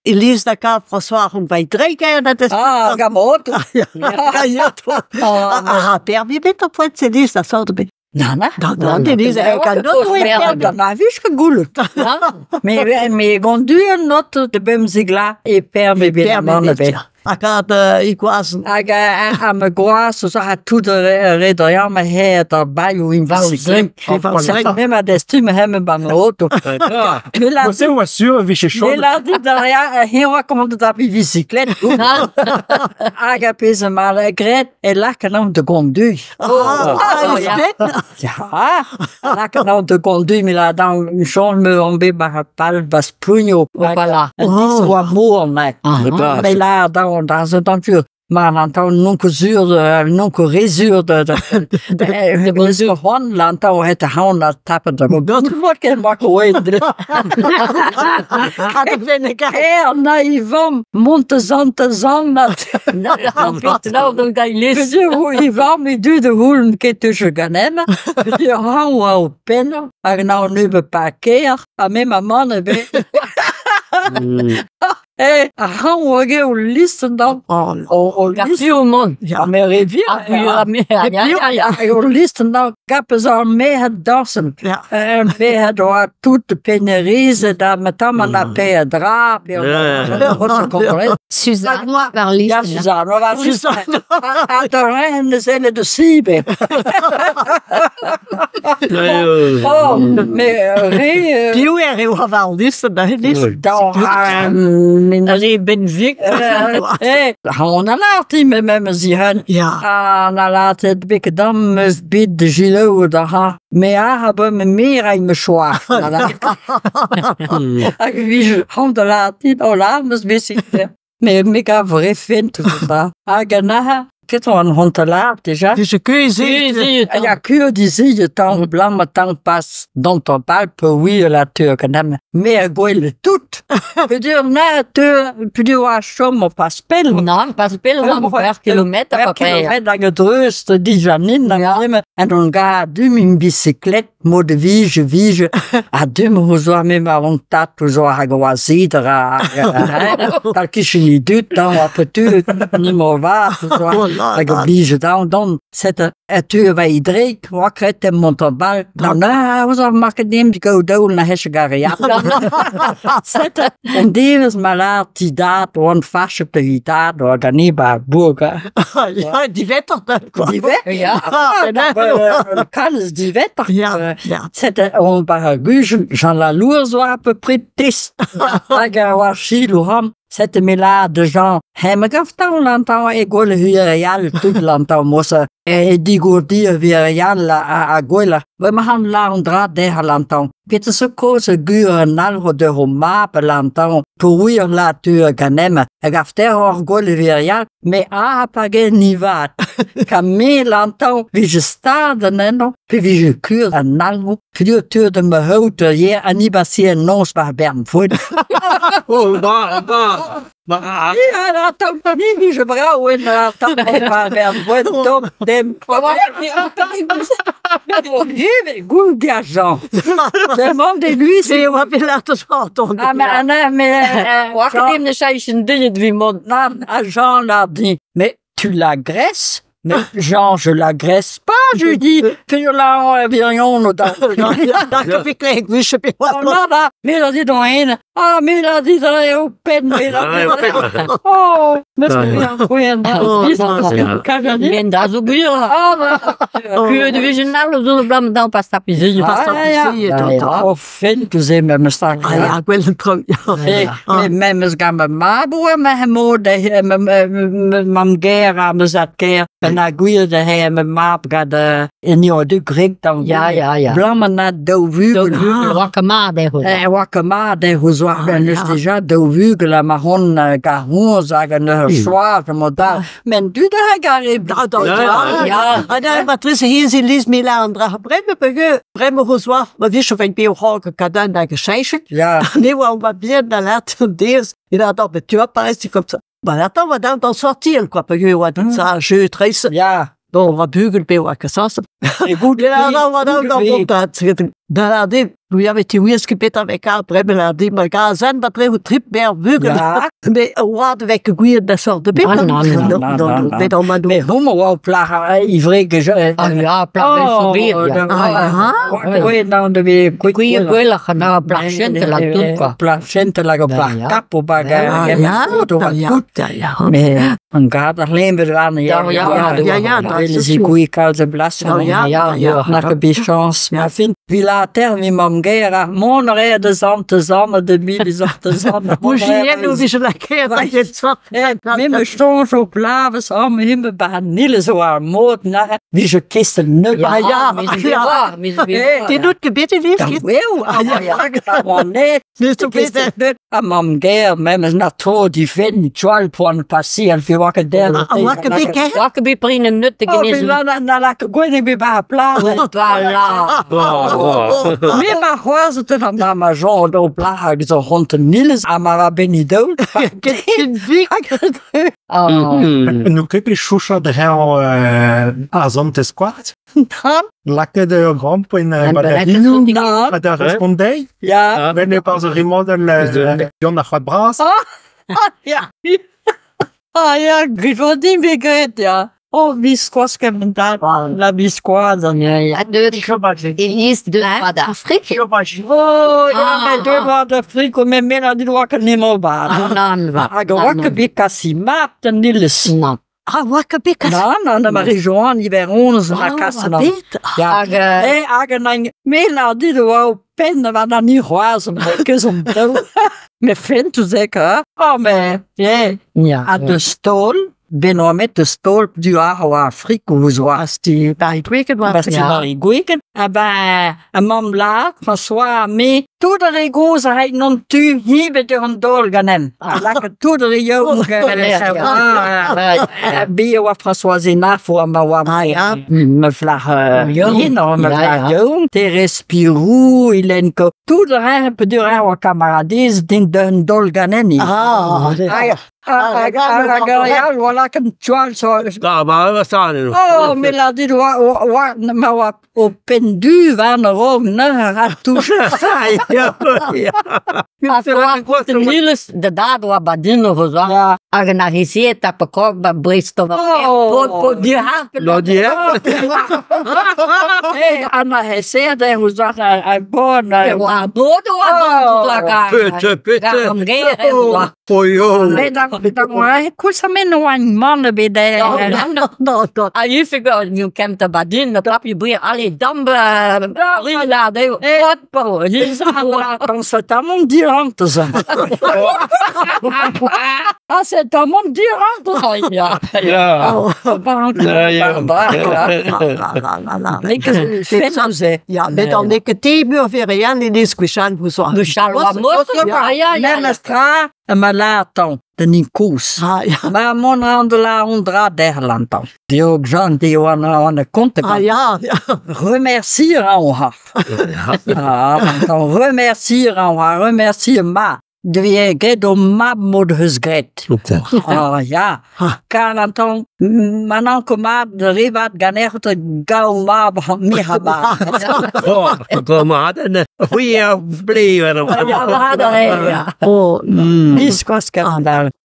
Elise da ka François hon vai dreger da des Ah, gamot. Ah, permi bet an poent Elise da sort bet. Na, na. Da da Elise e ka not oe Da ma vich ket goulet. Me me gondu an not de bemzigla e permi bet man bet. Hag ad i gwazen. Hag a ma gwaz zo ha tout re da ya ma he da baioù in bicyclette. Me ma destum hem ban auto. Se oa sur e vije chom. Me la dit da ya he oa komand da bi bicyclette. Hag a pezh ma graet e lak an de gondu. Ah, Ja, lak an de gondu me la dan chon me an bet bar pal bas plugno. Voilà. Oh. Oa moor net. Me la dan dan zo dan tur. Maar an taon non ket sur non ket re sur de de sur c'hoant la an taon het haon la tapet da dat vot ket mak oe Had ik ben ik Er na i vamm mont zant zant Nou, da les i vamm e du de houlen ket tuche ganem Pedir hañ oa o penn hag na an nebeut pa ker ha me ma mann e bet Eh, ar c'hañ oa get o listen dan. O listen. o mont. Ja, me re vir. Ja, ja. O listen dan gap eus ar merc'hed dansen. Ja. Ar merc'hed oa tout penerize da metam an a pe a dra. Pe Suzanne, war listen. Ja, Suzanne, war Suzanne. Ha da ren eus elle de sibe. Oh, me re... Piv er eo a war listen da listen. Da Re benvik. Eh, han a laat me me zi hen. Ja. An a laat het bikke dam eus bet de gilo da ha. Me a ha me meer ein me choa. Hag vi han da laat dit o la meus besik. Me me gav re fent da. Hag an aha, ket an hont a laat deja. Vije keuze. Ja, kur di zi tan blam ma tan pas dont an pal pe oui la tur kan me a gwel tout. Pedur na tur pedur a chom o pas pel. Non, pas pel, non, per kilomètre à peu près. Kilomètre hag a dreuz di janin da ja. En on ga dum in bicyclette mod vije vije a dum ho zo me ma on tat ho zo hag oa zidra tal kichen i dut dan a petu ni mo va zo hag oblige dan dan set a tu va i dreik oa kret em mont an bal dan na ho zo market nim go down na hesche gare ja set on deves malar ti dat oan fache pe i dat oa ganiba burger Ja, die wetter dan. Die wetter? Ja. Kalz divetter. Ja, ja. Set on bar guj, Jean Lalour zo à peu près tes. Hag a oa chil o ram. Set me la de Jean Hemegaftan lantan e gwell huial tout lantan mosa. E digourdi a vireal a, a gwell. Ve ma han la an dra de ha lantan. Pet so koz a gur an alro de ho map lantan. Pour la tu ganem. Hag after hor gwell vireal. Me a ha pa gen nivat. Ka me lantan vije stad an enno. Pe vije kur an alro. Pe tur de me hout ye an ibasi en nons war bern foot. Oh, ba, ba. Ba, Ja, la tamm ni vije brao en la tamm war bern foot dom dem. Goul d'argent. Demande lui C'est oa bet laat eus an. Ah, mais Anna, mais... Oa ket ne chaich dinget vi mont. Non, ah, Jean l'a dit, mais tu l'agresses? Mais Jean, je l'agresse pas, je lui dis. Puis là, on vient, on Da ket klek, vije pe Oh, non, non, mais il a dit dans une. Ah, mais il a dit dans au peine, mais il a dit dans Oh, mais c'est bien, oui, non, Men da zo gwir. Ah, bah, Kur de vije nal zo blam dan pas tapizi. pas tapizi, ah, oh, fin, tu sais, même ça. Ah ja, gwell an traoù. Mais même eus gant ma mab oa ma hemo de mam ger a ma zad ker ben a gwir de he ma mab gant en eo du grek dan Ja, ja, ja. Blam an a daou vugel. Oa ket mat eo. E oa ket mat eo zo Ah, ben eus ja. deja daou vugel a ma hon gar hons hag an ur choaz ma da. Men du da hag ar e Da, da, Ja, ja. Ja. Ah, da, Matrice hier si lis me la an dra bremme pe bremme ho zoa, ma vi wenn be hog kadan da gescheichen. Ja. Ne oa ma bien da lat deus, il a da bet tu pareil c'est comme ça. Ba attends, va dans sortir quoi, pe oa dit ça jeu tres. Ja. Bon, va bugel be oa ka sas. E gout Ja, da va da da bon dat. Da la di, ja met die whisky beter weg ka bremmen la di ma ga zan wat re trip ber vugel. Ja. Me oad weg gwir da sort de bet. Ah, non, non, non, non. Bet an ma Mais homo oa plach ivrege Ah ja, plach Oh, ben ja. Ah, Oui, non, de vi Gwir gwelloc'h an a plachente la tout quoi. Plachente la go Ja, plach ja. kapo bag Ah, ja, ja, ja, ja. Mais an gad ar lember an Ja, ja, ja, ja, ja, dat Willen is ze zo. goeie koude blassen. Ja, ja, ja, ja. Nach een beetje chance. Maar vind, wie laat er, wie mam gera, mon de zand de zanne, de mille zand de zanne. Bougier nou vi la ker da get sort. Mim me stond zo blaves om himme bij nille zo haar moord naar wie ze kisten nut. Ja, ja, ja, mis ja. mis Dit doet gebeten lief. Dat wel, ah ja, dat was net. Niet zo beter. A mam ger, mem is na to die vin, tjal pon passi, en fi wakker der. Ah, wakker bik, hè? Wakker bi prine nutte Oh, fi genezen. la na la gwene bi ba pla. Voilà. Me ma c'hoazh te an da ma jean do pla hag zo ront an nilez ha ma va benni daoul. Ken vik. Oh. Nou ket e choucha drean ar zant esquart. Laket ur gramp en En badarino. Na, A da respondei. ja. Ben e par zo rimodel Yann ar c'hoad bras. Ja. Ah ja, grivodin be gret, ja. Oh, biskoaz kem da, la biskoaz an. Ja, ja. Elise de d'Afrique. Oh, ja, Ah, met deux mois d'Afrique, mais me la dit wakker nimmer ba. Nan, va. Hag wakker bi kasi map den nilles. Nan. Ah, wakker bik. Na, na, na Marie-Joan, iver ons na kassen an. bet. Ja. Hag, Eh, hag an ang, me la dit oa pen war na ni c'hoaz an keus an daou. Me fent to zeker, Oh, me, yeah. ja. A de stol, ben oa met de stol du ar oa Afrik ouz oa. Sti Barry Gweken war. Basti Ja. Marie Gweken. A ben, a mam la, François, me, tout ar re goz a heit non tu, hi bet ur an dol ganem. A lak tout ar re young. Ja. Bi oa François Zenaf oa ma oa Ah, ja. me flach Jong. hin, me Ja, flach ja. jong. Thérèse Pirou, Hélène Ko. Tout ar re pe dur ar oa kamaradez din d'un dol ganen. Ah, Ah, ah, ah, ah, ja, voilà, kem tual so. Da, ma va sa Oh, me la dit oa, oa, oa, ma oa o pendu war an rog na a touche. Niels, de dad oa badin of zo. Ja. Hag an arisiet a pe kog ba brest of. Oh. Po, po, di ha. No, di ha. Hey, an a heser der ouz ar a bon. Oa bod oa Oh. oh. Pute, pute. An ger oa. Oyo. Me da da oa koulz a men oa an man bet No, no, no, no, no. A ju fik nu kem te badin, dat trap je brier, allee, dan be, la, de, wat po, Dans cet amont dirant zo. Ah, c'est un monde dirant. Ja. Ja. Ja, ja. La, la, la. Ja, Ja, met an eket tebur ver an in is gwechall vous oa. Gwechall oa mos, Ja, ja, ja. Memestra, ma latan, de Nicoos. Ah, ja. Ma mon an de la ondra derlantan. Diog Jean di oan an e konte Ah, ja, ja. Remercier an ha. Ah, dan remercier an ha, remercier ma. Dwie get o mab mod heus gret. Ah, ja. Kan an ton, manan komad de rivat ganert gau mab mi ha mab. Oh, kom maar. Goeie blijven. Ja, Oh, Biskoaz skandal.